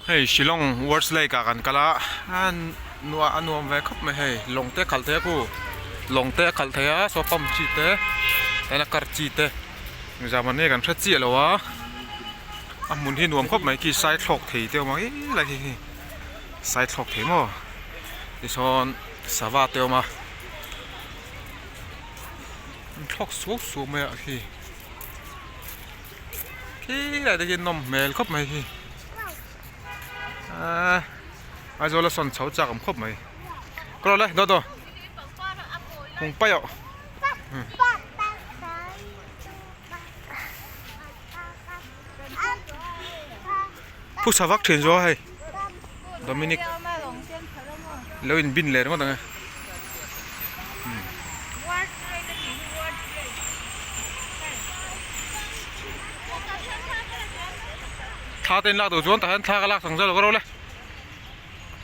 Hei Shillong Words Lake ah kan kal a, a nuah a nuam ve khawp mai hei lawng te a khalh thei a khu lawng te a khalh thei a saw pump chi te ena car chi te zaman nge kan hre chiah lo a a hmun hi nuam khawp mai khi sai thlawk thei te a awm a ih lai khi khi sai thlawk thei maw tichuan sava te a awm a an thlawk suau suau mai a khi. Khi lai te khi nawm hmel khawp mai khi aaa Aizawl a sawn chho chak awm khawp mai ka rawh le dawt aw hung paih aw phusa vak thin zawk a hei Dominic lo in bin leh ringawt ang e. Thla te in lak duh chuan tah hian thla ka lak sang zeuh lo ka ro le.